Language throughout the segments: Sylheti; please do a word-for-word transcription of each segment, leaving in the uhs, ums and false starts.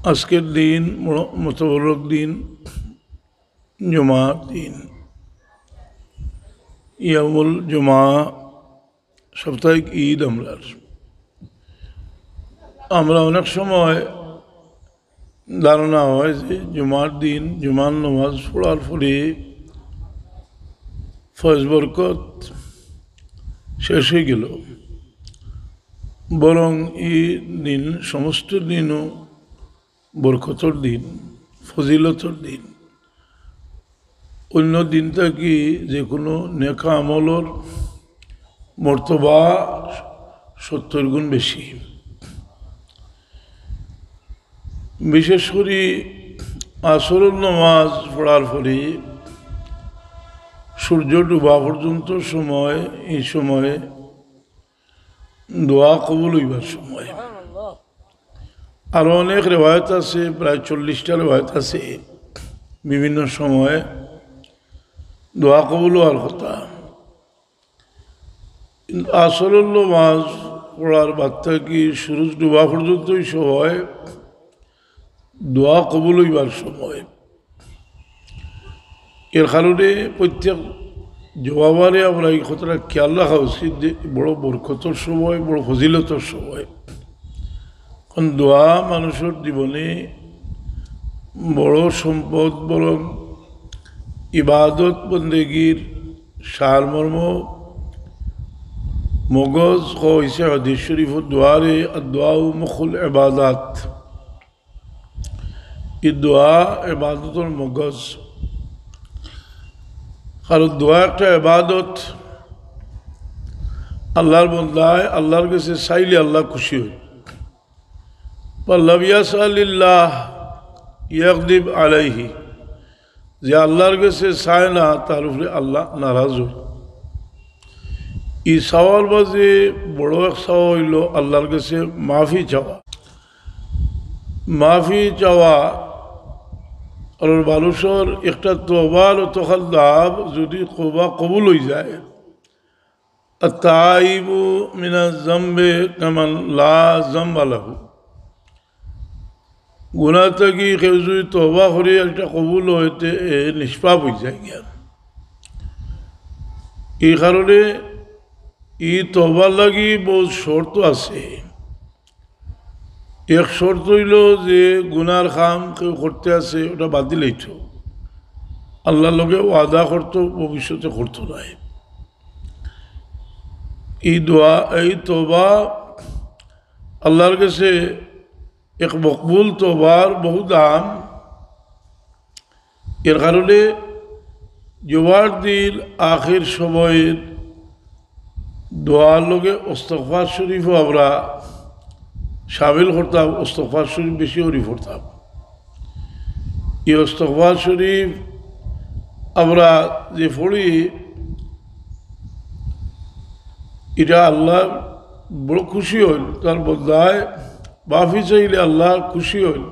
আজকের দিন বড় মোতাবরক দিন, জুমার দিন, ইয়ামুল জুমা, সাপ্তাহিক ঈদ আমরার। আমরা অনেক সময় ধারণা হয় যে জুমার দিন জুমার নামাজ পড়ার পরে ফয়েজ বরকত শেষ হয়ে গেল, বরং এই দিন সমস্ত দিনও বরকতর দিন, ফজিলতর দিন। অন্য দিন থাকি যে কোনো নেক আমলর মর্তবা সত্তর গুণ বেশি। বিশেষ করি আসরর নামাজ পড়ার পরে সূর্য ডুবা পর্যন্ত সময়, এই সময় দোয়া কবুল হইবার সময়। আরো অনেক রেওয়ায়ত আছে, প্রায় চল্লিশটা রেওয়ায়ত আছে বিভিন্ন সময় দোয়া কবুল হওয়ার কথা। কিন্তু আসরর নামাজ পড়ার বাদ থাকি সূর্য ডুবা পর্যন্তই সময় দোয়া কবুল হইবার সময়। এর কারণে প্রত্যেক জুমাবারে আমরা এই কথাটা খেয়াল রাখা উচিত যে বড় বরকতর সময়, বড় ফজিলতর সময়। কারণ দোয়া মানুষের জীবনে বড় সম্পদ, বরং ইবাদত বন্দেগীর সারমর্ম, মগজ কইছে হাদিস শরীফ, দোয়ারে আর দোয়াউ মুখুল ইবাদাত। এই দোয়া ইবাদতর মগজ। কারণ দোয়া একটা ইবাদত। আল্লাহর বন্দায় আল্লাহর কাছে চাইলে আল্লাহ খুশি হয়। "ওয়াল্লাম ইয়াসআলিল্লাহ ইয়াগদিব আলাইহি", যে আল্লাহর কাছে চায় না, তার উপরে আল্লাহ নারাজ হয়। এই চাওয়ার মাঝে বড় এক চাওয়া হইল আল্লাহর কাছে মাফি চাওয়া। মাফি চাওয়া, আর মানুষের একটা তওবার অতখান দাম, যদি তওবা কবুল হয়ে যায়, আত-তাইবু মিনাজ জামবি কামান লা জামবা লাহু। গুনাহ থাকি কেউ যদি তওবা করে একটা কবুল হয়, তে এ নিষ্পাপ হয়ে যায় গিয়া। এই কারণে এই তওবার লাগি বহুত শর্ত আছে। এক শর্ত হইল যে গুনার কাম কেউ করতে আছে, ওটা বাদ দিলেই তো। আল্লাহর লগে ওয়াদা করতো, ভবিষ্যতে করতো নায়। এই দোয়া, এই তওবা আল্লাহর কাছে এক মকবুল তওবার বহু দাম। এর কারণে জুমার দিন আখের সময়ের দোয়ার লগে ইস্তগফার শরীফও আমরা শামিল করতাম, ইস্তগফার শরীফ বেশি করি পড়তাম। এই ইস্তগফার শরীফ আমরা যে পড়ি, এটা আল্লাহ বড় খুশি হইল, তার বন্দায় মাফি চাইলে আল্লাহ খুশি হইল।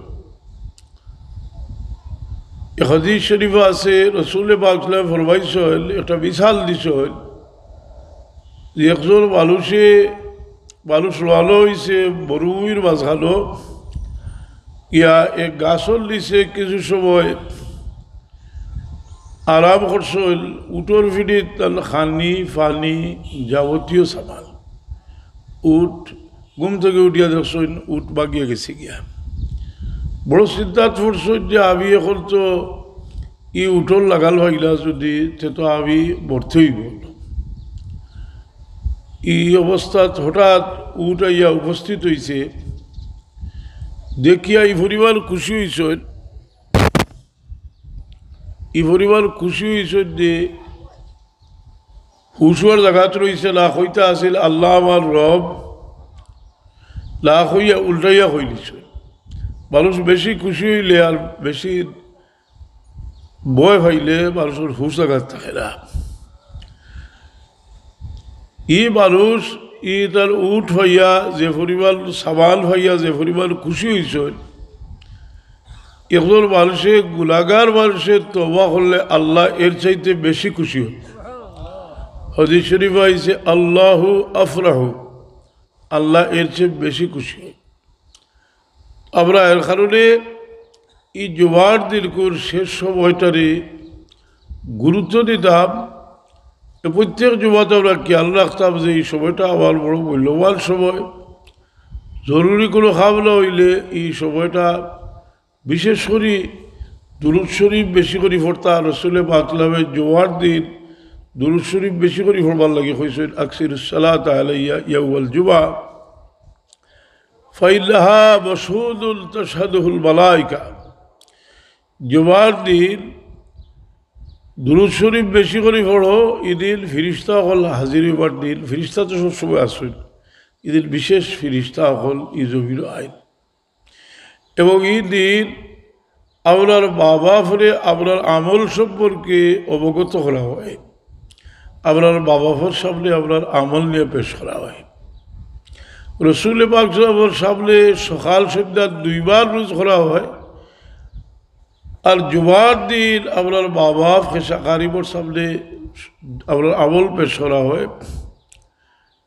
এক হাদিস শরীফ আছে, রসুল পাক সাল্লাল্লাহু আলাইহি ওয়াসাল্লাম ফরমাইছইন, একটা মিসাল দিছইন যে একজন মানুষে, মানুষ রওয়ানা হইছে মরুভূমির মাঝখানো, গিয়া এক গাছর নিচে কিছু সময় আরাম করছইন, উটর পিঠিত তান খানি, পানি, যাবতীয় সামান। উট ঘুম থাকি উঠিয়া দেখছইন, উট ভাগিয়া গেছে গিয়া। বড় চিন্তাত পড়ছইন যে আমি এখন তো ই উটর লাগাল পাইলা যদি, তে তো আমি মরতে হইব। এই অবস্থাত হঠাৎ উট আইয়া উপস্থিত হইছে। দেখিয়া ই পরিমাণ খুশি হইছইন, ই পরিমাণ খুশি হইছইন যে হুঁশ অওয়ার জাগাত রইছে না, কইতা আছিল, "আল্লাহ আমার রব", না কইয়া উল্টাইয়া কইলিছইন। মানুষ বেশি খুশি হইলে আর বেশি ভয় পাইলে মানুষর হুঁশ জাগাত থাকে না। ই মানুষ, ই তার উট পাইয়া যে পরিমাণ, সামান পাইয়া যে পরিমাণ খুশি হইছইন, একজন মানুষে, গুনাগার মানুষে তওবা করলে আল্লাহ এর চাইতে বেশি খুশি হন। হাদিস শরীফ আইছে, "আল্লাহু আফরাহু", আল্লাহ এর চেয়ে বেশি খুশি হন। আমরা এর কারণে এই জুমার দিনকুর শেষ সময়টারে গুরুত্ব দিতাম। এ প্রত্যেক জুমাত আমরা খেয়াল রাখতাম যে এই সময়টা আমার বড় মূল্যবান সময়। জরুরি কোনো কাম না অইলে এই সময়টা বিশেষ করি দুরূদ শরীফ বেশি করি পড়তা। রসুলে পাক সাল্লাল্লাহু আলাইহি ওয়াসাল্লামে জুমার দিন দুরূদ শরীফ বেশি করি পড়বার লাগি কইছইন, "আকসিরুস সালাতা আলাইয়া ইয়াউমাল জুমআ, ফাইন্নাহা মাশহুদুন তাশহাদুহুল মালাইকা।" জুমার দিন দুরূদ শরীফ বেশি করি পড়ো, ইদিন ফিরিস্তা অকল হাজির অইবার দিন। ফিরিস্তা তো সবসময় আছইন, ইদিন বিশেষ ফিরিস্তা অকল ই জমিনো আইন। এবং ই দিন আপনার মা বাপরে আপনার আমল সম্পর্কে অবগত করা হয়, আপনার মা বাপর সামনে আপনার আমল নিয়া পেশ করা হয়। রসুলে পাক সাল্লাল্লাহু আলাইহি ওয়াসাল্লামর সামনে সকাল সন্ধ্যা দুইবার রুজ করা হয়। আর জুমার দিন আপনার মা বাপ খেশা কারিমর সামনে আপনার আমল পেশ করা হয়।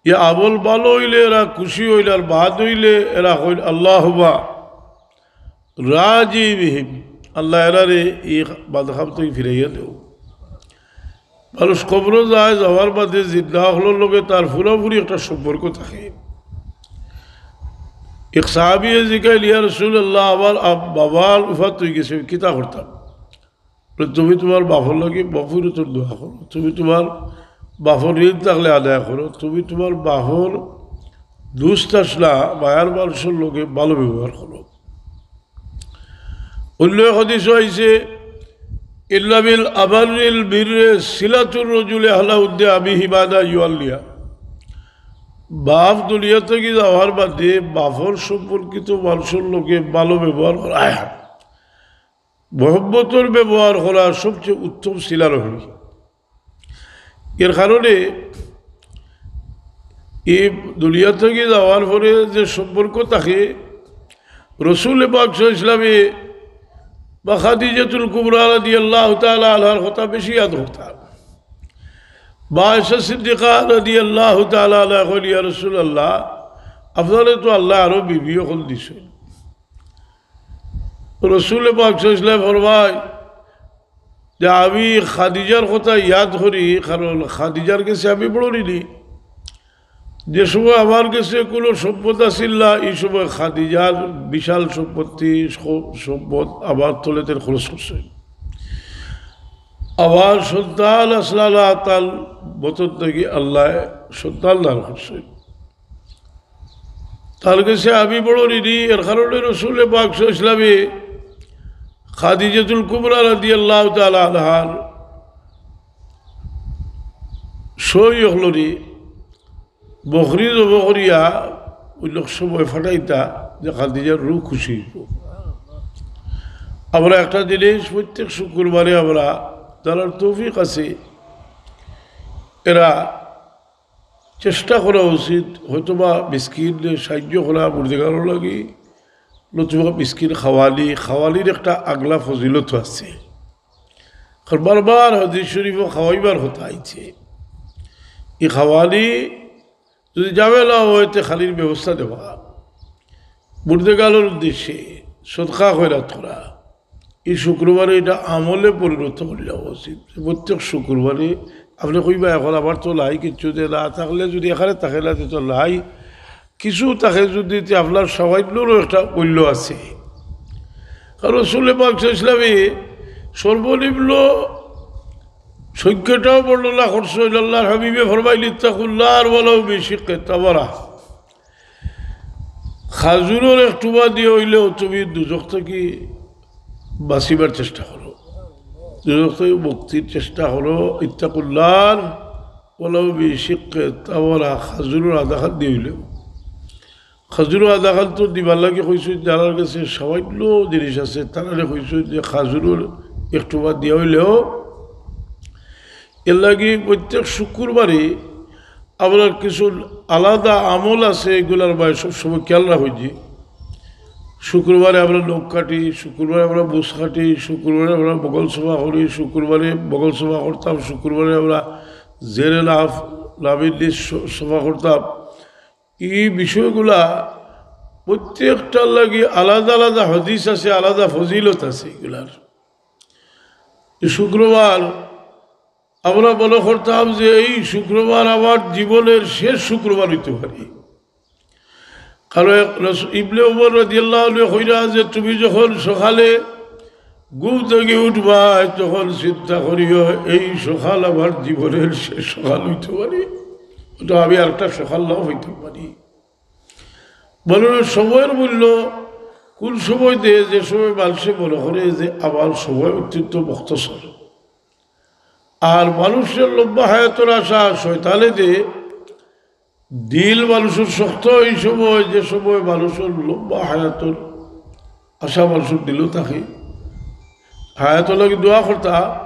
ই আমল ভালো অইলে এরা খুশি অইন, আর বাদ অইলে এরা কইন, "আল্লাহুম্মা রাজি বিহিম", আল্লাহ এরারে ই বাদখাম থাকি ফিরাইয়া দেও। মানুষ কবরো যায়, যাওয়ার বাদে জিন্দা অকলর লগে তার পুরাপুরি একটা সম্পর্ক থাকে। এক সাহাবিয়ে জিকাইল, "ইয়া রাসূলুল্লাহ, আমার আব-, বাবার উফাত অই গেছে, কিতা করতাম?" বলে, "তুমি তোমার বাপর লাগি মগফিরতর দোয়া করো, তুমি তোমার বাপর ঋণ থাকলে আদায় করো, তুমি তোমার বাপর দুস্ত আছলা, মায়ার মানুষর লগে ভালো ব্যবহার করো।" অন্য এক হাদিসও আইছে, "ইন্না মিন আবাররিল বিররি সিলাতুর রাজুলি আলা ওয়াদ্দি আবিহি বাদা আন ইউয়াল্লিয়া।" বাপ দুনিয়া থাকি যাওয়ার বাদে বাপর সম্পর্কিত মানুষর লগে ভালো ব্যবহার করা, মহব্বতর ব্যবহার করা সবচেয়ে উত্তম সিলা রহমি। এর কারণে এই দুনিয়া থাকি যাওয়ার পরে যে সম্পর্ক থাকে, রসুলে পাক সাল্লাল্লাহু আলাইহি ওয়াসাল্লামে বা খাদিজাতুল কুবরা রাদিয়াল্লাহু তাআলা আনহার কথা বেশি ইয়াদ করতা। বা আয়েশা সিদ্দিকা রাদিয়াল্লাহু তাআলা আনহা কইলা, "ইয়া রাসূলুল্লাহ, আপনারে তো আল্লায় আরো বিবি অকল দিছইন।" রসুলে পাক সাল্লাল্লাহু আলাইহি ওয়াসাল্লাম ফরমাইন যে, "আমি খাদিজার কথা ইয়াদ করি, কারণ খাদিজার গেছে আমি বড় ঋণী। যে সময় আমার গেছে কোনো সম্পদ আছিল না, ই সময় খাদিজার বিশাল সম্পত্তি, স-, সম্পদ আমার তলে তাইন খরচ করছইন। আমার সন্তান আছলা না, তার বতন থাকি আল্লায় সন্তান দান করছইন। তার গেছে আমি বড় ঋণী।" এর কারণে রসুলে পাক সাল্লাল্লাহু আলাইহি ওয়াসাল্লামে খাদিজাতুল কুবরা রাদিয়াল্লাহু তাআলা আনহার সই অকলরে বকরি জব করিয়া অউ লোক সময় ফাটাইতা যে খাদিজার রুহ খুশি অইবো। আমরা একটা জিনিস প্রত্যেক শুক্রবারে আমরা, যারার তৌফিক আছে, এরা চেষ্টা করা উচিত, হয়তোবা মিসকিনরে সাহায্য করা, মুর্দেগারর লাগি, নতুবা মিসকিন খাওয়ানি, খাওয়ানির একটা আগলা ফজিলত আছে। কারণ বারবার হাদিস শরীফও খাওয়াইবার কথা আইছে। ই খাওয়ানি যদি ঝামেলা অয়, তে খানির ব্যবস্থা দেওয়া, মুর্দেগারর উদ্দেশ্যে সদকা খয়রাত করা, ই শুক্রবারে ইটা আমলে পরিণত করিয়া উচিত। প্রত্যেক শুক্রবারে আপনে কইবা, "এখন আমার তো নাই কিচ্ছু, তে না থাকলে যদি এখানে থাকে না, তে তো নাই, কিছু থাকে যদি, তে আপনার সামান্যরও একটা মূল্য আছে।" কারণ রসুলে পাক সাল্লাল্লাহু আলাইহি ওয়াসাল্লামে সর্বনিম্ন সংখ্যাটাও বর্ণনা করছইন। আল্লাহর হাবিবে ফরমাইলা, "ইত্তাকুন নার ওয়ালাউ বিশিক্কি তামরা।" খাজুরর এক টুবা দিয়া অইলেও তুমি দুজখ থাকি বাঁচিবার চেষ্টা করো, দুজখ থাকি মুক্তির চেষ্টা করো। ইত্তাকুন নার ওয়ালাউ বিশিক্কি তামরা, খাজুরর আধা খান দিয়া অইলেও। খাজুরর আধা খান তো দিবার লাগি কইছইন, যারার গেছে সামান্য জিনিস আছে, তারারে কইছইন যে খাজুরর এক টুবা দিয়া অইলেও। এর লাগি প্রত্যেক শুক্রবারে আপনার কিছু আলাদা আমল আছে, এগুলার বায় সবসময় খেয়াল রাখইন যে শুক্রবারে আমরা নখ কাটি, শুক্রবারে আমরা বুছ কাটি, শুক্রবারে আমরা বগল সাফা করি, শুক্রবারে বগল সাফা করতাম, শুক্রবারে আমরা জেরে লাভ, লাভের নিচ স-, সাফা করতাম। ই বিষয়গুলা প্রত্যেকটার লাগি আলাদা আলাদা হাদিস আছে, আলাদা ফজিলত আছে এগুলার। এই শুক্রবার আমরা মনে করতাম যে এই শুক্রবার আমার জীবনের শেষ শুক্রবার হইতে পারে, কারণ রস-, ইবনে উমর রাদিয়াল্লাহু আনহু কইরা যে, "তুমি যখন সকালে ঘুম থাকি উঠবায়, তখন চিন্তা করিও, এই সকাল আমার জীবনের শেষ সকাল হইতে পারে, তো আমি আরেকটা সকাল নাও হইতে পারি।" বলুন, সময়ের মূল্য কোন সময় দেয়? যে সময় মানুষে মনে করে যে আমার সময় অত্যন্ত মুখতসর। আর মানুষের লম্বা হায়াতর আশা শয়তানে দে। দিল মানুষের শক্ত এই সময়, যে সময় মানুষের লম্বা হায়াতর আশা মানুষের দিলও থাকে। হায়াতর লাগি দোয়া করতা,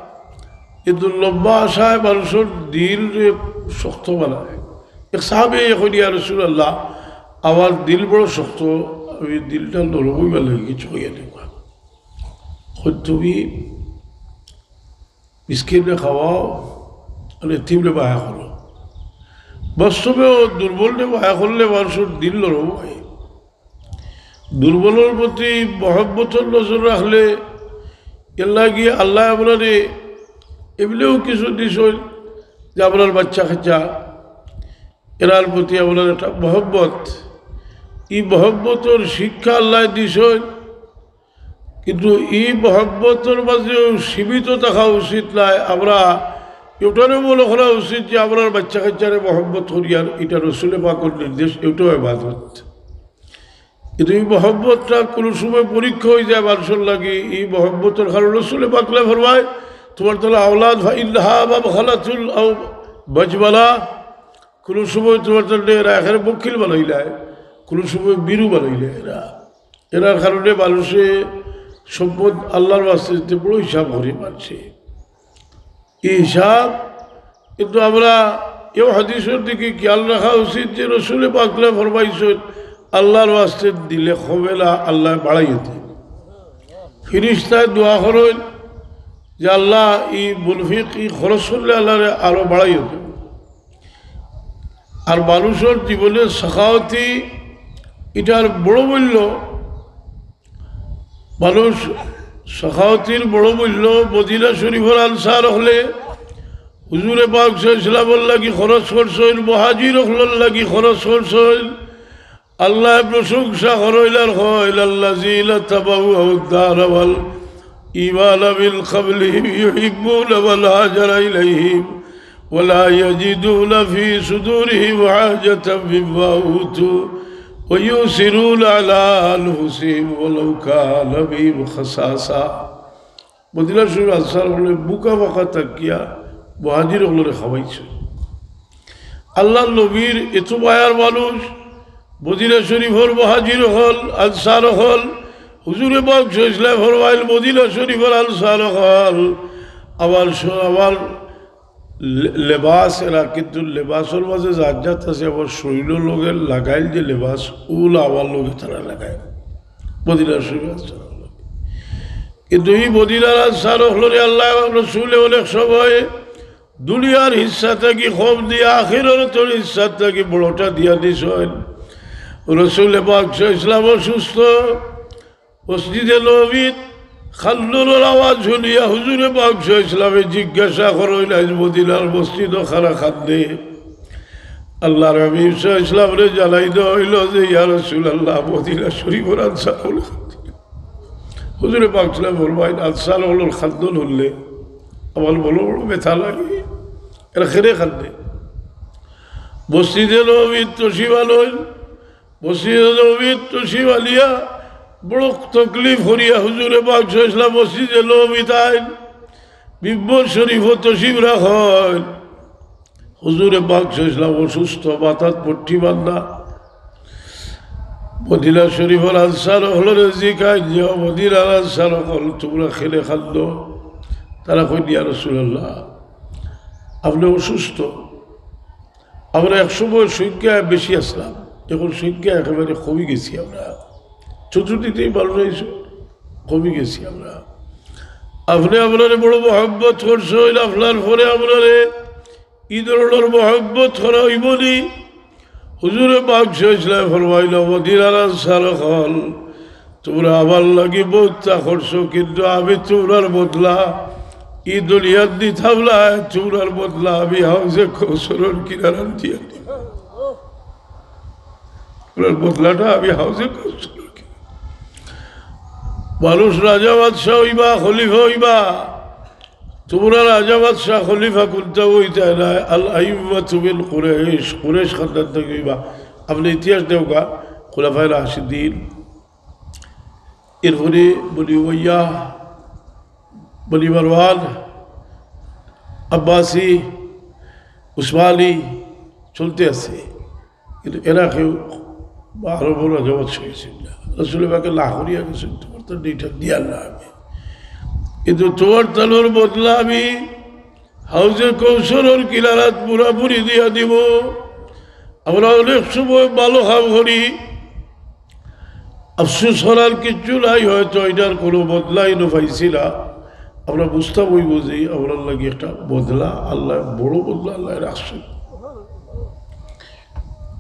কিন্তু লম্বা আশায় মানুষের দিলরে শক্ত বানায়। এক সাহাবী এখন, "ইয়া রাসূলুল্লাহ, আমার দিল বড় শক্ত, আমি দিলটা নরম হইবার লাগি কিছু হইয়া দেব।" কই, "তুমি মিসকিনরে খাওয়াও, আর এতিমরে বায়া করো।" বাস্তবেও দুর্বলরে বায়া করলে মানুষের দিল নরম হয়। দুর্বলর প্রতি মহব্বতর নজর রাখলে, এর লাগি আল্লাহ আমরারে এমনিও কিছু দিছইন যে আমরার বাচ্চা কাচ্চা, এরার প্রতি আমরার একটা মহব্বত। এই মহব্বতর শিক্ষা আল্লাহ দিছইন, কিন্তু এই মহব্বতর মাঝেও সীমিত থাকা উচিত নায়। আমরা এটারে মনে করা উচিত যে আমরার বাচ্চা কাচ্চারে মহব্বত করি, আর এটা রসুলে পাকর নির্দেশ, এটাও ইবাদত। কিন্তু এই মহব্বতটা কোনো সময় পরীক্ষা হয়ে যায় মানুষের লাগি। এই মহব্বতর কারণে রসুলে পাকলে ফরমায়, "তোমার তাহলে আওলাদ ফাইন্নাহা মাবখালাতুল আও মাজবালা।" কোনো সময় তোমার তাহলে এরা এখানে বকিল বানাইলায়, কোনো সময় বিরু বানাইলায় এরা। এরার কারণে মানুষে সম্পদ আল্লাহর ওয়াস্তে দিতে বড় হিসাব করে মানছে। এই হিসাব কিন্তু আমরা এই হাদিসের দিকে খেয়াল রাখা উচিত যে রসুলে পাকলে ফরমাইছেন, আল্লাহর ওয়াস্তে দিলে কমে না, আল্লাহ বাড়াইয়া দেন। ফিরিস্তায় দোয়া করেন যে, "আল্লাহ, এই মুনফিক, এই খরচ করলে আল্লাহরে আরো বাড়াইয়া দেন।" আর মানুষের জীবনে সাখাওয়াতি, এটার বড় মূল্য। মানুষ সাখাওয়াতির বড় মূল্য। মদিনা শরীফর আনসার হকলে হুজুরে পাক সাল্লাল্লাহু আলাইহি ওয়াসাল্লামর লাগি খরচ করছইন, মুহাজির হকলর লাগি খরচ করছইন। আল্লাহ প্রশংসা করইল আর কইল, "আল্লাযীনা তাবাওয়াউদ দারা ওয়াল ঈমানা মিন ক্বাবলিহিম ইউহিব্বুনা মান হাজারা ইলাইহিম ওয়া লা ইয়াজিদুনা ফি সুদুরিহিম হাজাতাম মিম্মা উতু ওয়া ইউসিরুনা আলা আনফুসিহিম ওয়ালাউ কানা বিহিম খাসাসা।" মদিনা শরীফর আনসার হকলে বুকা ফাকা থাকিয়া মুহাজির হকলরে খাওয়াইছে। আল্লাহর নবীর এত মায়ার মানুষ, মদিনা শরীফর মুহাজির হকল, আনসার হকল, হুজুরে পাক সাল্লাল্লাহু আলাইহি ওয়াসাল্লাম ফরমাইল, মদিনা শরীফর আনসার হকল, আমার স-, আমার লে-, লেবাস এরা, কিন্তু লেবাসর মাঝে জাত জাত আছে, আমার শরীরর লগে লাগাইল যে লেবাস, উলা আমার লগে তারা লাগাইল। মদিনা শরীফর আনসার হকল। কিন্তু এই মদিনার আনসার হকলরে আল্লাহ এবং রসুলে অনেক সময় দুনিয়ার হিস্সা থাকি কম দিয়া আখিরাতর হিস্সা থাকি বড়টা দিয়া দিছইন। রসুলে পাক সাল্লাল্লাহু আলাইহি ওয়াসাল্লাম অসুস্থ, মসজিদে নববীত কান্দনর আওয়াজ শুনিয়া হুজুরে পাক সাল্লাল্লাহু আলাইহি ওয়াসাল্লামে জিজ্ঞাসা করইন, "আইজ মদিনার মসজিদো কারা কান্দে?" আল্লাহর হাবিব সাল্লাল্লাহু আলাইহি ওয়াসাল্লামরে জানাই দেওয়া হইল যে, "ইয়া রাসূলুল্লাহ, মদিনা শরীফর আনসার হকলে কান্দে।" হুজুরে পাক সাল্লাল্লাহু আলাইহি ওয়াসাল্লাম ফরমাইন, "আনসার হকলর কান্দন হুনলে আমার বড় বড় ব্যথা লাগে, এরা কেনে কান্দে?" মসজিদে নববীত তশরিফ আনইন, মসজিদে নববীত তশরিফ আনিয়া বড় তকলিফ করিয়া হুজুরে পাক সাল্লাল্লাহু আলাইহি ওয়াসাল্লাম মসজিদে নববীত আইন, মিম্বর শরীফো তশরিফ রাখইন। হুজুরে পাক সাল্লাল্লাহু আলাইহি ওয়াসাল্লাম অসুস্থ, মাথাত পট্টি বান্ধা। মদিনা শরীফর আনসার হকলরে জিকাইন যে, "ও মদিনার আনসার হকল, তুমরা কেনে কান্দো?" তারা কইন, "ইয়া রাসূলুল্লাহ, আপনে অসুস্থ।" আমরা এক সময় সংখ্যায় বেশি আছলাম, এখন সংখ্যা একেবারে কমি গেছি আমরা। চতুর্দিকেই মানুষ আইছে, কমি গেছি আমরা। আপনে আমরারে বড় মহব্বত করছইন, আপনার পরে আমরারে ই ধরনর মহব্বত করা অইবনি। হুজুরে পাক সাল্লাল্লাহু আলাইহি ওয়াসাল্লাম ফরমাইলা, "মদিনার আনসার অকল, তুমরা আমার লাগি বউততা করছো, কিন্তু আমি তুমরার বদলা ই দুনিয়াত দিতাম নায়, তুমরার বদলা আমি হাউজে কৌসরর কিনারাত দিয়া দিমু।" তুমরার বদলাটা আমি হাউজে কৌসরর কিনারাত। মানুষ রাজা বাদশা অইবা, খলিফা অইবা, তুমরা রাজা বাদশা খলিফা কুনটাউ অইতায় নায়, আল আইম্মাতু মিন কুরাইশ, কুরাইশ খান্দান থাকি অইবা। আপনে ইতিহাস দেউক্কা, খুলাফায়ে রাশিদিন, এরপরে বনি উমাইয়া, বনি মারওয়ান, আব্বাসি, উসমানি, চলতে আছে। কিন্তু এরা কেউ বা আরবর রাজা বাদশা অইছইন না। রাসূলে পাকে না করিয়া গেছইন, তুমার তো ইটা দিয়ার না আমি। কিন্তু তুমার তানর বদলা আমি হাউজে কৌসরর কিনারাত পুরাপুরি দিয়া দিমু। আমরা অনেক সময় ভালা কাম করি, আফসোস করার কিচ্ছু নাই, হয়তো ইটার কুনু বদলা ইনো পাইছি না। আমরা বুঝতাম অইবো যে আমরার লাগি একটা বদলা আল্লায়, বড় বদলা আল্লায় রাখছইন।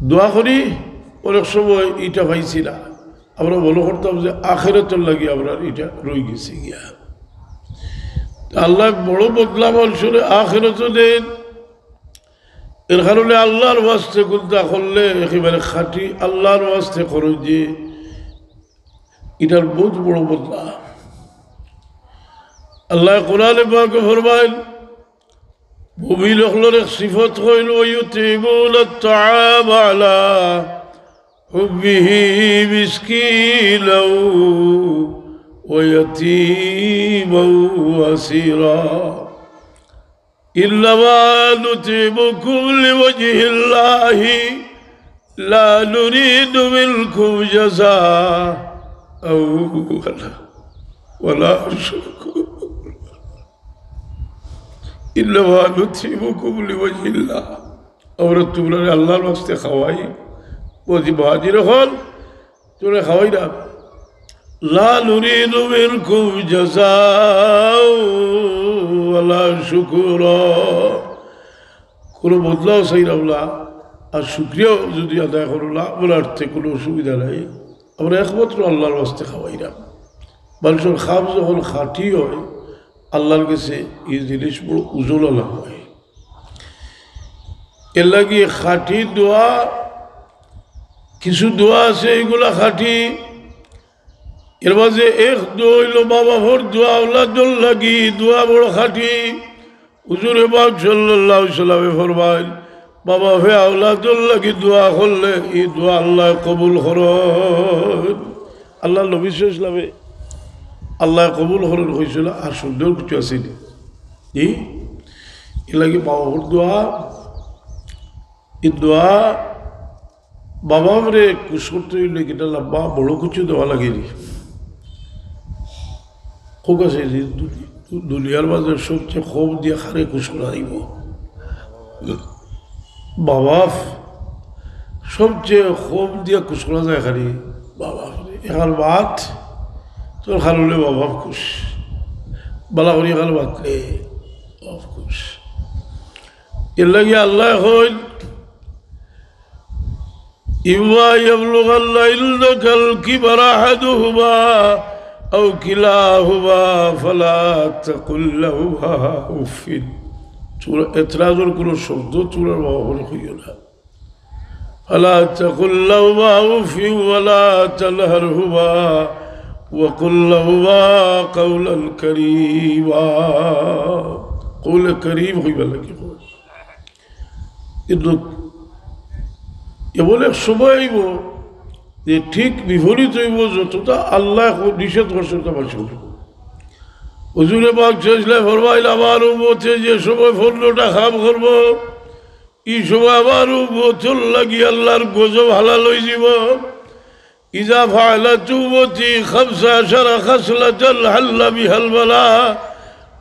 দোয়া করি, অনেক সময় ইটা পাইছি না, আমরা মনো করতাম যে আখেরাতর লাগি আমরার ইটা রইগেছে গিয়া। আল্লায় বড় বদলা মানষরে আখেরাতো দেইন। এর কারণে আল্লার ওয়াস্তে কুনতা করলে একেবারে খাঁটি আল্লার ওয়াস্তে করো যে, ইটার বউত বড় বদলা। আল্লায় কোরআনে পাকে ফরমাইন, মুমিন অকলর এক সিফত অইল, "ওয়া ইউতিমুনাত তাআমা আলা হুব্বিহি মিসকিনাও ওয়া ইয়াতীমাও ওয়া আসীরা।" إنما نطعمكم لوجه الله لا نريد منكم جزاء ولا شكورا إنما نطعمكم لوجه الله। আমরা তুমরারে আল্লার ওয়াস্তে খাওয়াই, বুঝি মুহাজির অকল, তুমরারে খাওয়াইরাম। لا نريد منكم جزاء ولا شكورا। কুনু বদলাও চাইরাম না, আর শুকরিয়াও যুদি আদায় করো না, আমরার তে কুনু অসুবিধা নাই। আমরা একমাত্র আল্লার ওয়াস্তে খাওয়াইরাম। মানষর কাম যখন খাঁটি অয়, আল্লার গেছে ই জিনিস বড় ওজনআলা অয়। এর লাগি খাঁটি দোয়া, কিছু দোয়া আছে ইগুলা খাঁটি। এর মাঝে এক দোয়া অইলো মা বাপর দোয়া, আওলাদর লাগি দোয়া বড় খাঁটি। হুজুরে পাক সাল্লাল্লাহু আলাইহি ওয়াসাল্লামে ফরমাইন, মা বাপে আওলাদর লাগি দোয়া করলে ই দোয়া আল্লায় কবুল করইন। আল্লার নবী সাল্লাল্লাহু আলাইহি ওয়াসাল্লামে আল্লায় কবুল করইন কইছইন, আর সুন্দর কিছু আছে নি? জি? এর লাগি মা বাপর দোয়া, ই দোয়া, মা বাপরে খুশ করতে অইলে কিতা লম্বা বড় কিছু দেওয়া লাগে নি? খুব আছে যে দুনি-, দুনিয়ার মাঝে সবচেয়ে কম দিয়া কারে খুশ করা যাইবো? মা বাপ। সবচেয়ে কম দিয়া খুশ করা যায় খালি মা বাপ। এখান ভাত, তোর খালুলে মা বাপ খুশ। বালা করি এখান ভাতলে মা বাপ খুশ। এর লাগি আল্লায় কইন, إما يبلغن عندك الكبر أحدهما أو كلاهما فلا تقل لهما أف। তোমরা এতরাজর কুনু শব্দ তোমরা বাবা বলে কইও না। فلا تقل لهما أف ولا تنهرهما وقل لهما قولا كريما। কওলে করিম কইবার লাগি কইন। কিন্তু এমন এক সময় আইবো যে ঠিক বিপরীত অইবো, যতটা আল্লায় নিষেধ করছইন অতটা বেশি করবো। হুজুরে পাক সাল্লাল্লাহু আলাইহি ওয়াসাল্লাম ফরমাইন, আমার উম্মতে যে সময় পনেরোটা কাম করবো, ই সময় আমার উম্মতর লাগি আল্লার গজব হালাল অইযিবো। إذا فعلت أمتي خمس عشر خصلة حل بها البلاء।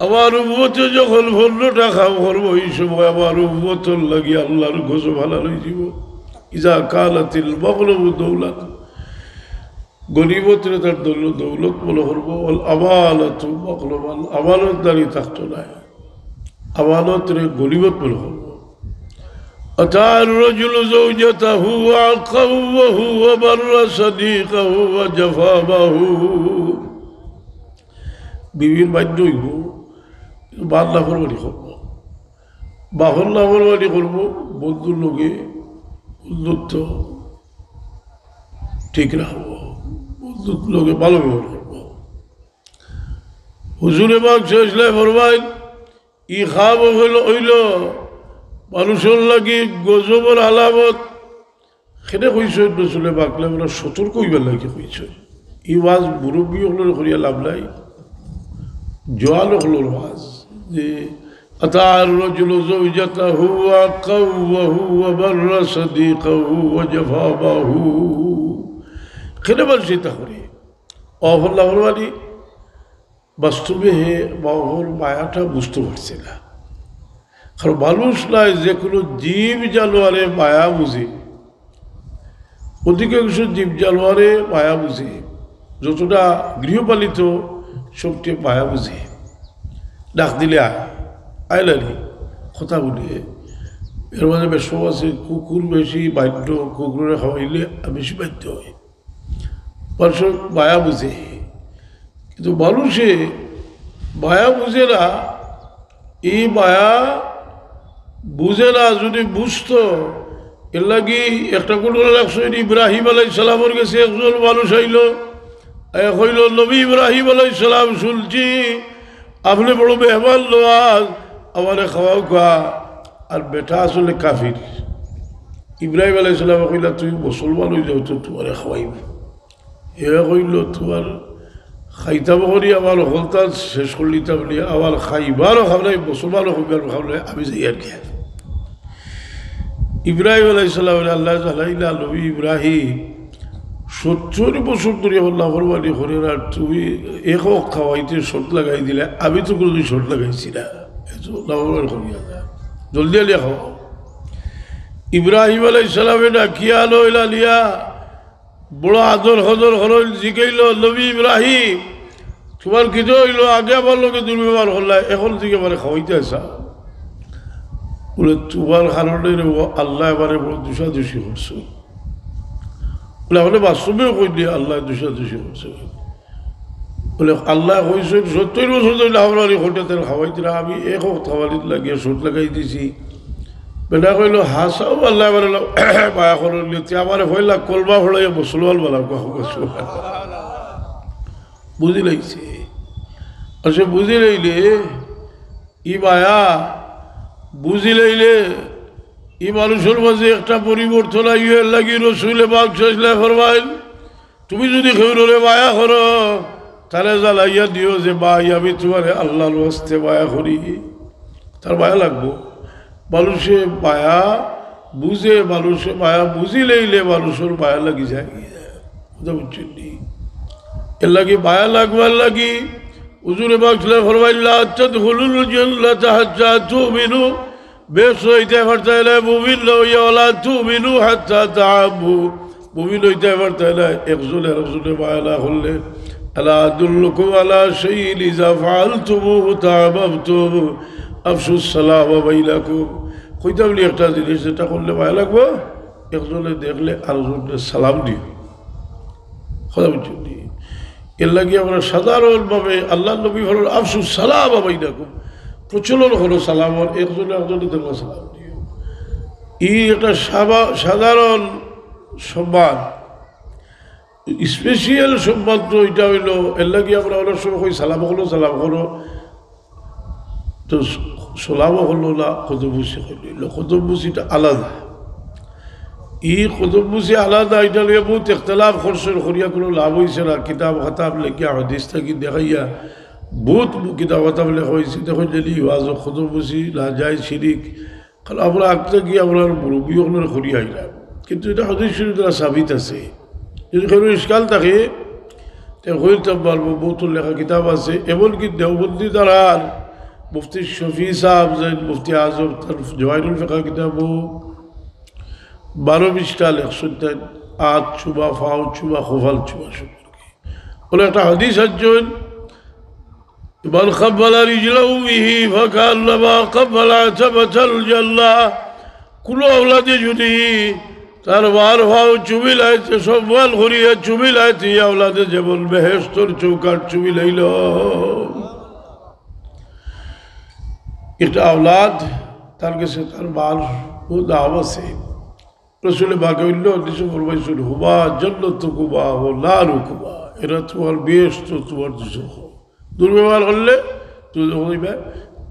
আমার উম্মতে যখন পনেরোটা কাম করবো, ই সময় আমার উম্মতর লাগি আল্লার গজব হালাল অইযিবো। إذا كانت المغنم دولة، গনিমতরে তার দৌল-, দৌলত মনো করবো। والأمانة مغنما، আমানতদারি থাকতো নায়, আমানতরে গনিমত মনো করবো। أطاع الرجل زوجته وعقه وهو بر صديقه وجفا أباه। বিবির বাধ্য অইবো, কিন্তু বাপ নাফরমানি করবো, বাপর নাফরমানি করবো, বন্ধুর লগে বন্ধুত্ব ঠিক রাখবো, বন্ধুর লগে ভালো ব্যবহার করবো। হুজুরে পাক সাল্লাল্লাহু আলাইহি ওয়াসাল্লাম ফরমাইন, ই খাব অইল, অইল মানুষর লাগি গজবর আলামত। কেনে কইছইন রসুলে পাকে? আমরা সতর্ক অইবার লাগি কইছইন। ই ওয়াজ মুরব্বি অকলরে করিয়া লাভ নাই, জোয়ান অকলর ওয়াজ। যে أطاع الرجل زوجته وعقه وهو بر صديقه وجفا أباه। কেনে মানুষ ইতা করে? অফল্লা ফরমানি বাস্তবে হে বাবার মায়াটা বুঝতে পারছে না। কারণ মানুষ নায়, যে কোনো জীব জানোয়ারে মায়া বুঝে, অধিকাংশ জীব জানোয়ারে মায়া বুঝে, যতটা গৃহপালিত সবটি মায়া বুঝে। ডাক দিলে আয়, আয় নানি, কথা বলে। এর মাঝে বেশ আছে, কুকুর বেশি বাধ্য, কুকুরে খাওয়াইলে বেশি বাধ্য হয়। মানুষর মায়া বুঝে, কিন্তু মানুষে মায়া বুঝে না। এই মায়া বুঝে না, যদি বুঝতো, এর লাগি একটা ঘটনা লাগছে, ইব্রাহিম আলাইহিস সালামর গেছে একজন মানুষ আইল, আইয়া কইল, "নবী ইব্রাহিম আলাইহিস সালাম, শুনছি আপনি বড় মেহমান নওয়াজ, আমারে খাওয়াউক্কা।" আর বেটা আসলে কাফির। ইব্রাহিম আলাইহিস সালামে কইলা, "তুমি মুসলমান অই যাও তো তোমারে খাওয়াইমু।" হে কইল, "তোমার খাইতাম করি আমার হকলতা শেষ করিলিতাম নি, আমার খাইবারও খাও নাই, মুসলমানও খাইবার খাও নাই, আমি যাই আর কি।" ইব্রাহিম আলাইহিস সালামরে আল্লায় জানাইলা, "নবী ইব্রাহিম, সত্তর বছর ধরি আমার নাফরমানি করের, আর তুমি এক হক খাওয়াইতে শর্ত লাগাই দিলে, আমি তো কোনোদিন শর্ত লাগাইছি না, এত নাফরমানি করিয়া না, জলদি আনিয়া খাওয়াও।" ইব্রাহিম আলাইহিস সালামে ডাকিয়া আনইন, আনিয়া বড় আদর কদর করইন, জিকাইল, "নবী ইব্রাহিম, তোমার কিতা অইল? আগে আমার লগে দুর্ব্যবহার করলায়, এখন থাকি আমারে খাওয়াইতায় চাও?" বলে, "তোমার কারণে রে ও আল্লায় আমারে বড় দুষাদুষি করছে।" বলে, "আপনে বাস্তবেও কইন দি আল্লায় দুষাদুষি করছে।" বলে, "আল্লায় কইছইন, সত্তর বছর ধরি নাফরমানি করতে তার খাওয়াইতে না, আমি এক হক খাওয়ানিত লাগিয়া শর্ত লাগাই দিছি।" বেটা কইল, "হাছাউ আল্লায় আমারে লা-, মায়া করইন, তে আমারে পয়লা কলমা পড়াইয়া মুসলমান বানাউক্কা।" বুঝি লাইছে। আর সে বুঝি লাইলে, ই মায়া বুঝি লাইলে, ই মানুষর মাঝে একটা পরিবর্তন আইবো। এর লাগি রসুলে পাক সাল্লাল্লাহু আলাইহি ওয়াসাল্লাম ফরমাইল, "তুমি যদি কেউরে মায়া করো, তারে জানাইয়া দিও যে, 'ভাই, আমি তোমারে আল্লাহর ওয়াস্তে মায়া করি।'" তার মায়া লাগবো। মানুষে মায়া বুঝে, মানুষে মায়া বুঝি লাইলে মানুষর মায়া লাগি যায়। কথা বুঝছইন নি? এর লাগি মায়া লাগবার লাগি হুজুরে পাক সাল্লাল্লাহু আলাইহি ওয়াসাল্লাম ফরমাইলা, "তাদখুলুল জান্নাতা হাত্তা তুমিনু।" বেহেশত অইতায় পারতায় নায় মুমিন না অইয়া, "ওয়ালা তুমিনু হাত্তা তাহাব্বু।" মুমিন অইতায় পারতায় নায় একজনে আরকজনরে মায়া না করলে। "আলা আদুল্লুকুম আলা শাইইন ইযা ফাআলতুমুহু তাহাব্বাবতুম, আফশুস সালামা বাইনাকুম।" কইতাম নি একটা জিনিস, যেটা করলে মায়া লাগবো, একজনে দেখলে আরকজনরে সালাম দিও। কথা বুঝছইন নি? এর লাগি আমরা সাধারণভাবে আল্লাহর নবী বলেন, "আফশু সালাম বাইনাকুম", প্রচলন করো সালামর, একজনে একজনরে দেখলে সালাম দিও। ই একটা সাবা-, সাধারণ সম্মান, স্পেশাল সম্মান তো এটা অইলো। এর লাগি আমরা অনেক সময় কই, "সালাম করো, সালাম করো।" তো সালামও করলো না, কদমবুসি করলো। কদমবুসিটা আলাদা। ই কদমবুসি আলাদা, এটা লইয়া বহুত ইখতিলাফ করছইন, করিয়া কোনো লাভ অইছে না। কিতাব খাতাব লেখিয়া, হাদিস থাকি দেখাইয়া, বহুত কিতাব খাতাব লেখা অইছে। দেখো, যদি ওয়াজ কদমবুসি না যায়, শিরিক। কারণ আমরা আগ থাকি আমরার মুরব্বি অকলরে করি আইলাম, কিন্তু এটা হাদিস শরীফ দ্বারা সাবিত আছে। যদি কোনো ইশকাল থাকে, তে কইতাম পারবো, বহুত লেখা কিতাব আছে। এমনকি দেওবন্দি দ্বারার মুফতি শফি সাহেব যেইন মুফতি আজম, তার জওয়াহিরুল ফিকাহ কিতাবও বারো পৃষ্ঠা লেখছইন, তাইন আত ছুবা, ফাও ছুবা, কপাল ছুবা সম্পর্কে। বলে একটা হাদিস আনছইন, "মান কাব্বালা রিজলাহু বিহি ফাকান্নামা কাব্বালা আতাবাতাল জান্নাহ।" কুনু আওলাদে যুদি তার মার পাও চুমিলাইতে, সম্মান করিয়া চুমিলাইতে, ই আওলাদে যেমন বেহেশতর চৌকাঠ চুমিলাইল। একটা আওলাদ, তার গেছে তার মার বড় দাম আছে। রসুলে পাকে অইন্য হাদিসো ফরমাইছইন, "হুমা জান্নাতুকুমা ওয়া নারুকুমা।" এরা তুমার বেহেশত, তুমার দুজখ। দুর্ব্যবহার করলে দুজখ যাইবায়,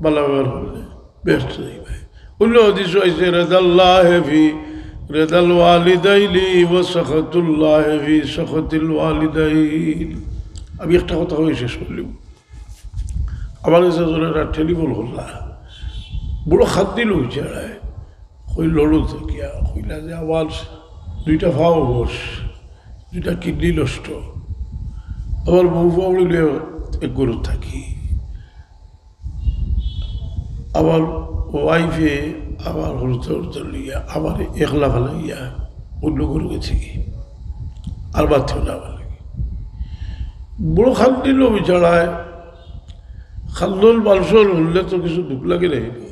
ভালা ব্যবহার করলে বেহেশত যাইবায়। অইন্য হাদিসো আইছে, "রিদাল্লাহি ফি রিদাল ওয়ালিদাইনি ওয়া সাখাতুল্লাহি ফি সাখাতিল ওয়ালিদাইন।" আমি একটা কথা কইয়া শেষ করিলিমু। আমার গেছে একজনে একটা টেলিফোন করলা, বড় কান্দিল বেচারায়। কইল, লড়ু থাকিয়া কইলা যে, "আমার দুইটা পাও বশ, দুইটা কিডনি নষ্ট, আমার বউ পাউড়ি লইয়া এক ঘরো থাকি, আমার ওয়াইফে আমার হরুতা হরুতা লইয়া আমার একলা ফালাইয়া অইন্য ঘরো গেছে গি, আর বাদ না ফালাই।" বড় কান্দিল বেচারায়। কান্দন মানষর হুনলে তো কিছু দুখ লাগে না নি?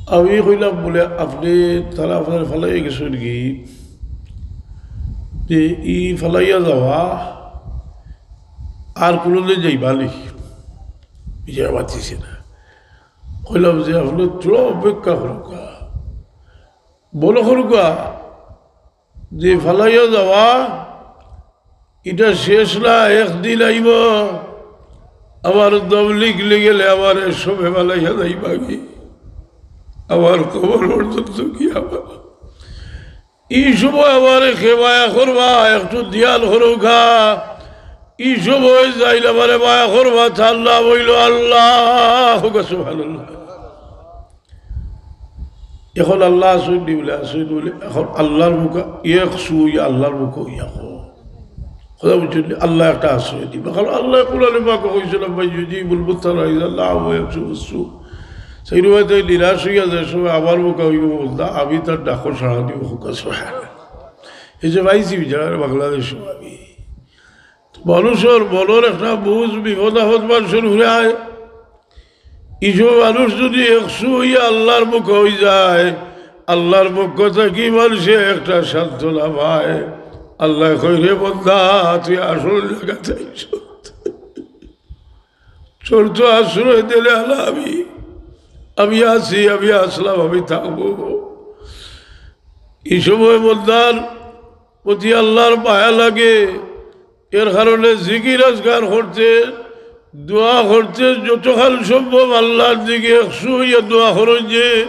আমি কইলাম বুলে, "আপনে, তারা আপনারে ফালাইয়া গেছইন গি, যে ই ফালাইয়া যাওয়া আর কুনুদিন যাইবা নি?" বেচারা মাতিছে না। কইলাম যে, "আপনে থুড়া অপেক্ষা করউক্কা, মনো করউক্কা যে ফালাইয়া যাওয়া ইটা শেষ না, একদিন আইবো, আমার দম নিকলি গেলে আমারে সবে ফালাইয়া যাইবা গি, আমার কবর পর্যন্ত গিয়া।" ই সময় আমারে কে মায়া করবা, একটু ধিয়ান করউক্কা। ই সময় যাইন আমারে মায়া করবা, তার নাম অইলো আল্লাহ। কউক্কা সুবহানাল্লাহ। এখন আল্লাহ আছইন নি বুলে, আছইন বুলে, এখন আল্লাহর মুখা, এক সুই আল্লাহর মুখা অইয়া কও। কথা বুঝছইন নি? আল্লাহ একটা আশ্রয় দিবা। কারণ আল্লায় কোরআনে পাকো কইছইন, "আম্মান ইউজিবুল মুত্তারা ইযা দাআহু ওয়া ইয়াকশিফুস সু।" সেই রুবাইতে নিরাশ অইয়া যে সময় আমার মুখা অইবো বন্দা, আমি তার ডাকো সাড়া দিমু, কউক্কা সুবহানাল্লাহ। এই যে পাইছি বেচারারে বাংলাদেশো আমি। তো মানষর মনর একটা বুঝ, বিপদ আপদ মানষর ঘুরে আয়। ইসব মানুষ যুদি একশো অইয়া আল্লাহর মুখা অইযায়, আল্লাহর পক্ষ থাকি মানষে একটা সান্ত্বনা পায়। আল্লায় কয়, "রে বন্দা, তুই আসল জাগাত আইছস।" চোর তো আশ্রয় দিলে আলা আমি, আমি আছি, আমি আছলাম, আমি থাকবো। ই সময় বন্দার প্রতি আল্লাহর মায়া লাগে, এর কারণে জিকির আজকার করতে, দোয়া করতে, যতখান সম্ভব আল্লাহর দিকে একশো অইয়া দোয়া করইন যে,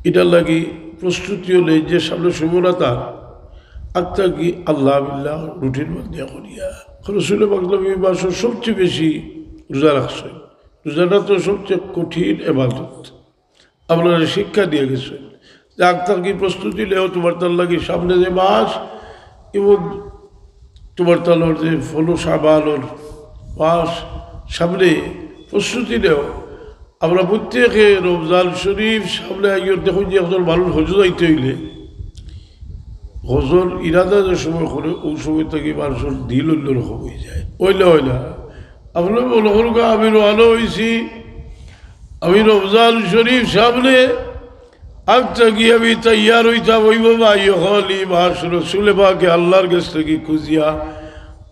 ইটার লাগি প্রস্তুতি অইলে যে সামনে সময়টা তার আগ থাকি আল্লাহ বিল্লাহ রুটিন বান্ধিয়া করিয়া। রসুলে পাক নবী মাসো সবচেয়ে বেশি রোজা রাখছইন। রোজাটা তো সবচেয়ে কঠিন এবাদত। আপনারে শিক্ষা দিয়া গেছইন যে আগ থাকি প্রস্তুতি নেও, তোমার তার লাগি সামনে যে মাস এবং তোমার তার যে ফলো শাবানর মাস, সামনে প্রস্তুতি নেও। আমরা প্রত্যেকে রমজান শরীফ সামনে আইয়ার, দেখইন যে একজন মানুষ হজো যাইতে অইলে হজর ইরাদা যে সময় করে, ওই সময় থাকি মানুষর দিল অন্যরকম অইযায়। অইলা, অইলা। আপনে মনো করউক্কা, আমি রওয়ানা অইছি, আমি রমজান শরীফ সামনে, আগ থাকি আমি তৈয়ার অইতাম অইবো বা, ই অকল ই মাস রসুলে পাকে আল্লাহর গেছ থাকি খুজিয়া,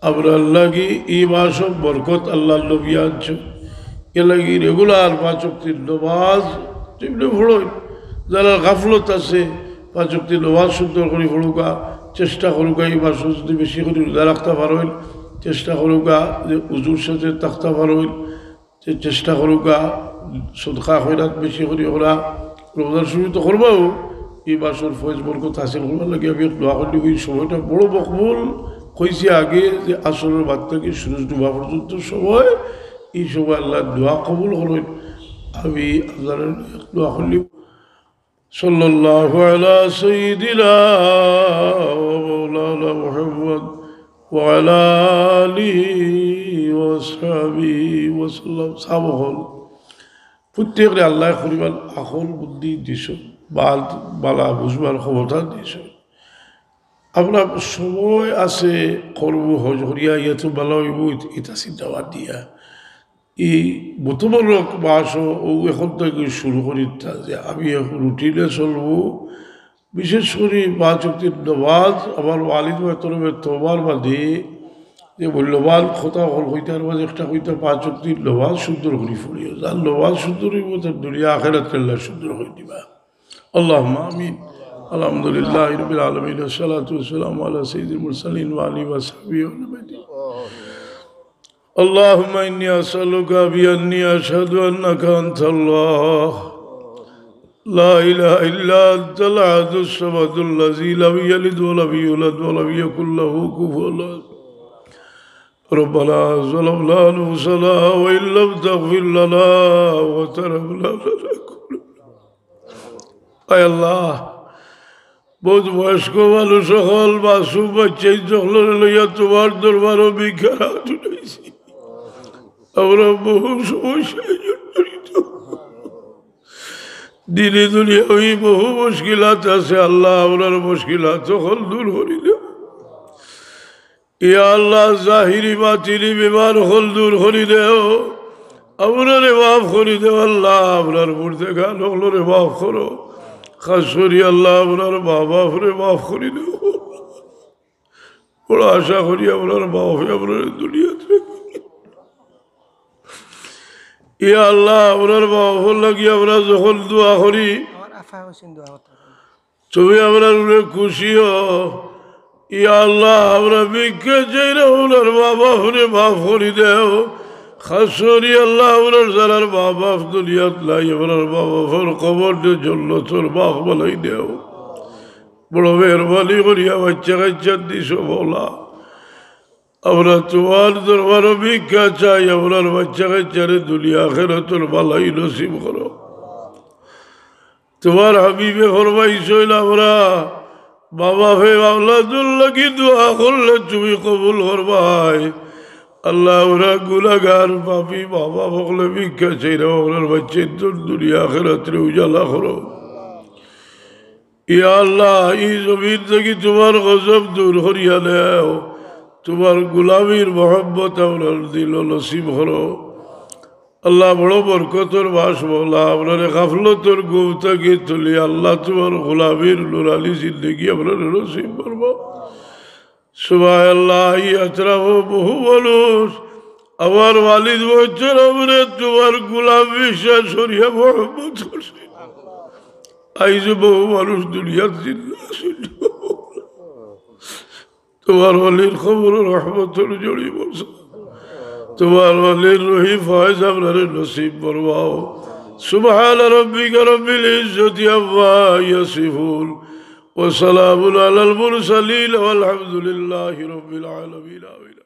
আমরার লাগি ই মাসো বরকত আল্লাহর নবী আনছইন। এর লাগি regular পাঁচ ওয়াক্তর নমাজ যেমনে পড়ইন, যারার গাফলত আছে, পাঁচ ওয়াক্তর নমাজ সুন্দর করি পড়উক্কা, চেষ্টা করউক্কা, ই মাসো যুদি বেশি করি রোজা রাখতা পারইন, চেষ্টা করউক্কা যে উজুর সাথে থাকতা পারইন, যে চেষ্টা করউক্কা সদকা খয়রাত বেশি করি করা, রমজান শরীফ তো করবাউ, ই মাসর ফয়েজ বরকত হাসিল করবার লাগি আমি এক দোয়া করি। ই সময়টা বড় মকবুল, কইছি আগে যে আসরর বাদ থাকি সুরুজ ডুবা পর্যন্ত সময়, ই সময় আল্লায় দোয়া কবুল করইন। আমি আপনারার এক দোয়া করি। সাল্লাল্লাহু আলা সাইয়্যিদিনা ওয়া মাওলানা মুহাম্মদ ওয়া আলা আলিহি ওয়া সাহবিহি ওয়া সাল্লাম। সাব অকল, প্রত্যেকরে আল্লায় পরিমাণ আকল বুদ্ধি দিছইন, বালা বুঝবার ক্ষমতা দিছইন। আমরা সময় আছে, করমু, হজ করিয়া ইয়া তো বালা অইবো, ইতা চিন্তা বাদ দিয়া। এই মুবারক মাসও অউ এখন থাকি শুরু করিতা যে আমি এখন রুটিনে চলবো, বিশেষ করি পাঁচ ওয়াক্তের নামাজ। আমার ওয়ালিদ ভাইর তরফে তওবার বাদে যে মূল্যবান কথা অকল কইতার মাঝে একটা কইতা, পাঁচ ওয়াক্তের নামাজ সুন্দর করি পড়িও। যার নামাজ সুন্দর অইবো, তার দুনিয়া আখেরাত আল্লায় সুন্দর করি দিবা। اللهم آمين. الحمد لله رب العالمين، والصلاة والسلام على سيد المرسلين وعلى آله وصحبه وسلم. اللهم إني أسألك بأني أشهد أنك أنت الله، لا إله إلا أنت الأحد الصمد الذي لم يلد ولم يولد ولم يكن له كفوا أحد. ربنا ظلمنا أنفسنا وإن لم تغفر لنا وترحمنا لنكونن. আয় আল্লাহ, বহুত বয়স্ক মানুষ অকল, মাসুম বাচ্চা অকলরে লইয়া তুমার দরবারো ভিক্ষার হাত উঠাইছি। আমরা বহু সমস্যায় জর্জরিত, দিনি দুনিয়াবি বহু মুশকিলাত আছে। আল্লাহ, আমরার মুশকিলাত অকল দূর করি দেও। ইয়া আল্লাহ, জাহিরি বাতিনি বেমার অকল দূর করি দেও, আমরারে মাফ করি দেও। আল্লাহ, আমরার মুর্দেগান অকলরে মাফ করো। খাস করি আল্লাহ, আমরার মা বাফরে মাফ করি দেও। বড় আশা করি আমরার মা বাফে আমরারে দুনিয়াত রাখি। ইয়া আল্লাহ, আমরার মা বাফর লাগি আমরা যখন দোয়া করি, আমার আফা হোসেন দোয়া করতে পারেন। তুমি আমরার উপরে খুশি অও। ইয়া আল্লাহ, আমরা ভিক্ষা চাইরা আমরার মা বাফরে মাফ করি দেও। খাস করি আল্লাহ, আমরার যারার মা বাফ দুনিয়াত নাই, আমরার মা বাফর কবররে জন্নতর বাগ বানাই দেও। বড় মেহেরবানি করিয়া বাচ্চা কাচ্চা দিছো মওলা। আমরা তুমার দরবারো ভিক্ষা চাই, আমরার বাচ্চা কাচ্চারে দুনিয়া আখেরাতর ভালাই নসিব করো। তুমার হাবিবে ফরমাইছইন, আমরা মা বাফে আওলাদর লাগি দোয়া করলে তুমি কবুল করবায়। আল্লাহ, আমরা গুনাগার পাপী মা বাফ অকলে ভিক্ষা চাইরা আমরার বাচ্চাইন্তর দুনিয়া আখেরাতরে উজালা করো। ইয়া আল্লাহ, ই জমিন থাকি তুমার গজব দূর করিয়া নেও, তুমার গুলামির মহব্বত আমরার দিলো নসিব করো। আল্লাহ, বড় বরকতর মাস মওলা, আমরারে গাফলতর ঘুম থাকি তুলি, আল্লাহ, তুমার গুলামির নুরানি জিন্দেগি আমরারে নসিব করো। সুবহানাল্লাহ, ই আতরাফো বহু মানুষ আমার ওয়ালিদ ভাইর তরফরে তুমার গুলাম বিশ্বাস করিয়া মহব্বত করছে। আইজ বহু মানুষ দুনিয়াত জিন্দা আছইন। তুমার ওয়ালির কবরো রহমতর ঝড়ি বর্ষা, তুমার ওয়ালির রুহি ফয়েজ আমরারে নসিব ফরমাও। سبحان ربك رب العزة عما يصفون، وسلام على المرسلين، والحمد لله رب العالمين. آمين.